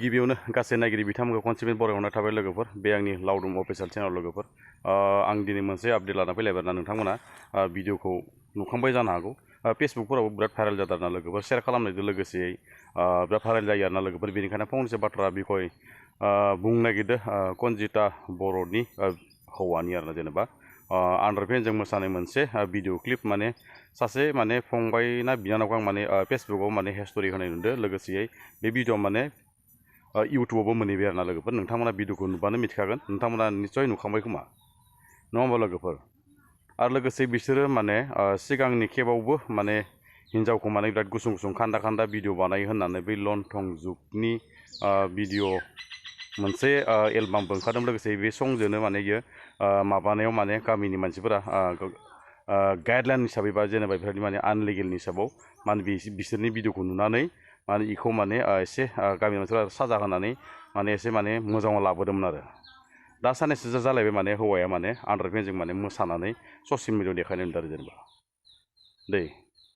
गिबियावनो गासै नायगिरि बिथांमोनखौ खनसेबो बरायहरनाय थाबाय लोगोफोर बे आंनि लावदुम अफिसियेल चेनेल लोगोफोर आं दिनै मोनसे आपडेट लाना फैलायबाय ना नोंथांमोना भिडिअखौ नुखांबाय जानो हागौ फेसबुकफोरावबो बिराद भाइरेल जादों आरोना लोगोफोर शेयार खालामनायजों लोगोसे बिराद भाइरेल जायो आरोना लोगोफोर बेनिखायनो फंनैसो बाथ्रा बिखय बुंनो नागिरदों कनजिता बर'नि हौवानि आरोना जेनेबा आन्डारपेन्टजों मोसानाय मोनसे भिडिअ क्लिप माने सासे माने फंबाय ना बिनानावखौ आं माने फेसबुकाव माने हिस्टरि होनाय नुदों लोगोसेयै बे भिडिअ माने इउटुबावबो मोनहैबाय आरोना लोगोफोर नोंथांमोना भिडिअखौ नुबानो मिथिखागोन नोंथांमोना निस्सय नुखांबाय खोमा नङा होमबा लोगोफोर आरो लोगोसे बिसोरो माने सिगांनि खेबावबो माने हिन्जावखौ माने बिराद गुसुं गुसुं खान्दा खान्दा भिडिअ बानायो होननानै बै लन्थं जुगनि भिडिअ मोनसे एलबामबो ओंखारदों लोगोसे बे संजोंनो माने इयो माबानायाव माने गामिनि मानसिफोरा गाइडलाइन हिसाबै बा जेनेबा बेफोरबायदि माने आनलिगेलनि हिसाबाव माने बिसोरनि भिडिअखौ नुनानै माने इखौ माने एसे गामिनि मानसिफोरा साजा होनानै माने एसे माने मोजाङाव लाबोदोंमोन आरो दा साननैसो जालायबाय माने हौवाया माने आन्डारपेन्टजों माने मोसानानै ससियेल मिडियाआव देखायनाय नुदों आरो जेनेबा दै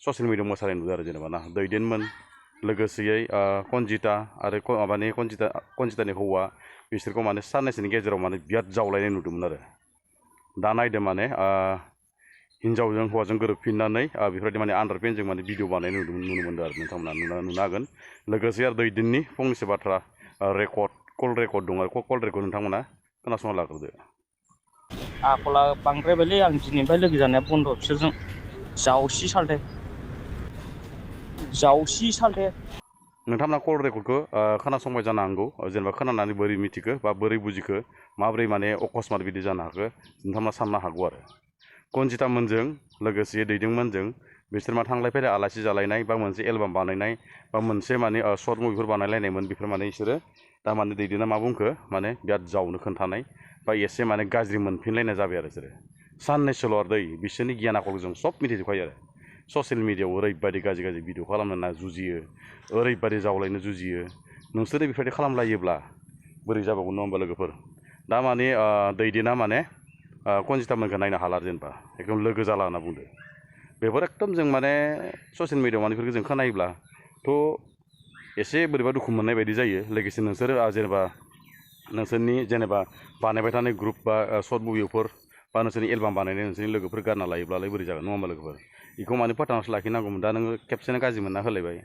ससियेल मिडियाआव मोसानाय नुदों आरो जेनेबा ना दैदेनमोन लोगोसेयै कनजिता आरो माबानि कनजितानि हौवा बिसोरखौ माने साननैसोनि गेजेराव माने बिराद जावलायनाय नुदोंमोन आरो दा नायदों माने हिन्जावजों हौवाजों गोरोबफिननानै बेफोरबायदि माने आन्डारपेन्टजों माने भिडिअ बानायनाय नुनो मोनदों आरो नोंथांमोना नुनो हागोन लोगोसे आरो दैदेननि फंनैसो बाथ्रा कल रेकर्ड दं आरो कल रेकर्ड नोंथांमोना खोनासंना लाग्रोदो आखला बांद्रायबायलै आं दिनैनिफ्राय लोगो जानाया बन्द' बिसोरजों जावसि सालथे नोंथांमोना कल रेकर्डखौ खोनासंबाय जानो हागौ जेनेबा खोनानानै बोरै मिथिखो बा बोरै बुजिखो माबोरै माने अकस्मात बिदि जानो हाखो नोंथांमोना साननो हागौ आरो कनजिता मोनजों लोगोसे दैदेनमोनजों बिसोर मा थांलाय फैलाय आलासि जालायनाय बा मोनसे एलबाम बानायनाय बा मोनसे माने सर्ट मुभिफोर बानायलायनायमोन बेफोर माने बिसोरो दा माने दैदेना मा बुंखो माने बिराद जावनो खोन्थानाय बा एसे माने गाज्रि मोनफिनलायनाय जाबाय आरो बिसोरो साननैसोल' आरो दै बिसोरनि गियान आखलखौ जों सब मिथिजोबखायो आरो ससियेल मिडियाआव ओरैबायदि गाज्रि गाज्रि भिडिअ खालामनो ना जुजियो ओरैबायदि जावलायनो जुजियो नोंसोरो बेफोरबायदि खालामलायोब्ला बोरै जाबावगोन नङा होमबा लोगोफोर दा माने दैदेना माने कनजितामोनखौ नायनो हाला जेनेबा एकदम लोगो जाला होनना बुंदो बेफोर एकदम जों माने ससियेल मिडियाआव माने बेफोरखौ जों खोनायोब्लाथ' एसे बोरैबा दुखु मोननाय बायदि जायो लोगोसे नोंसोरो जेनेबा नोंसोरनि जेनेबा बानायबाय थानाय ग्रुप बा सर्ट मुभिफोर बा नोंसोरनि एलबाम बानायनाय नोंसोरनि लोगोफोर गारना लायोब्लालाय बोरै जागोन नङा होमबा लोगोफोर बेखौ माने फोथांनासो लाखिनांगौमोन दा नोङो खेबसेनो गाज्रि मोनना होलायबाय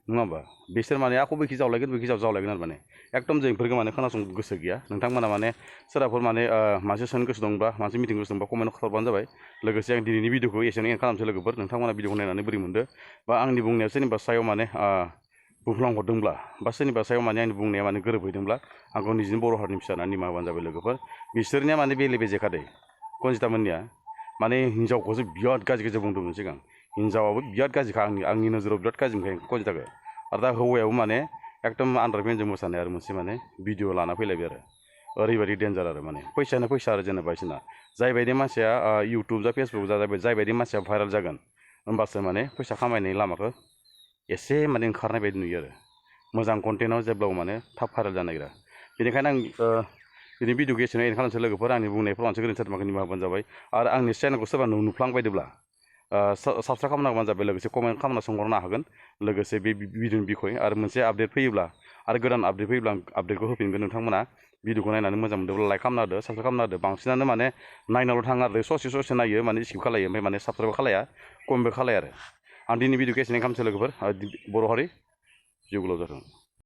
नङा होमबा बिसोर माने आखौ बैखि जावलायगोन बैखि जावलायगोन आरो माने एकदम जों बेफोरखौ माने खोनासंनो गोसो गैया नोंथांमोना माने सोरबाफोर माने मानसि सोंनो गोसो दंबा मानसि मिथिनो गोसो दंबा कमेन्ट खालामबानो जाबाय लोगोसे आं दिनैनि भिडिअखौ एसेनो एन्ड खालामसै लोगोफोर नोंथांमोना भिडिअखौ नायनानै बोरै मोनदो बा आंनि बुंनाया सोरनिबा सायाव माने बुंफ्लांहरदोंब्ला बा सोरनिबा सायाव माने आंनि बुंनाया माने गोरोबहैदोंब्ला आंखौ निजिनि बर' हारिनि फिसा होननानै निमाहा होबानो जाबाय लोगोफोर बिसोरनिया माने बेले बेजेखादै कनजितामोननिया माने हिन्जावखौसो बिराद गाज्रि गाज्रि बुंदोंमोन सिगां हिन्जावाबो बिराद गाज्रिखा आंनि नोजोराव बिराद गाज्रि मोनखायो कनजिताखौ आरो दा हौवायाबो माने एकदम आन्डारपेन्टजों मोसानाय आरो मोनसे माने भिडिअ लाना फैलायबाय आरो ओरैबायदि डेन्जार आरो माने फैसायानो फैसा आरो जेनेबा बिसोरना जायबायदि मानसिया इउटुब जा फेसबुक जा जायबायदि मानसिया भाइरेल जागोन होमबासो माने फैसा खामायनायनि लामाखौ एसे माने ओंखारनाय बायदि नुयो आरो मोजां कन्टेन्टआव जेब्लाबो माने थाब भाइरेल जानो नागिरा बेनिखायनो आं दिनै भिडिअखौ एसेनो एन्ड खालामसै लोगोफोर आंनि बुंनायफ्राव मोनसे गोरोन्थि जादोंबा निमाहा होबानो जाबाय आरो आंनि चेनेलखौ सोरबा नुफ्लांबायदोब्ला साबसक्राइब खालामना होबानो जाबाय लोगोसे कमेन्ट खालामना सोंहरनो हागोन लोगोसे बे भिडिअनि बिखय आरो मोनसे आपडेट फैयोब्ला आरो गोदान आपडेट फैयोब्ला आं आपडेटखौ होफिनगोन नोंथांमोना भिडिअखौ नायनानै मोजां मोनदोंब्ला लाइक खालामना होदो साबसक्राइब खालामना होदो बांसिनानो माने नायनाल' थाङो आरो ससे नायो माने स्किप खालायो ओमफ्राय माने साबसक्राइब खालाया कमेन्टबो खालाया आरो आं दिनै भिडिअखौ एसेनो खालामसै लोगोफोर बर' हारि जिउ गोलाव जाथों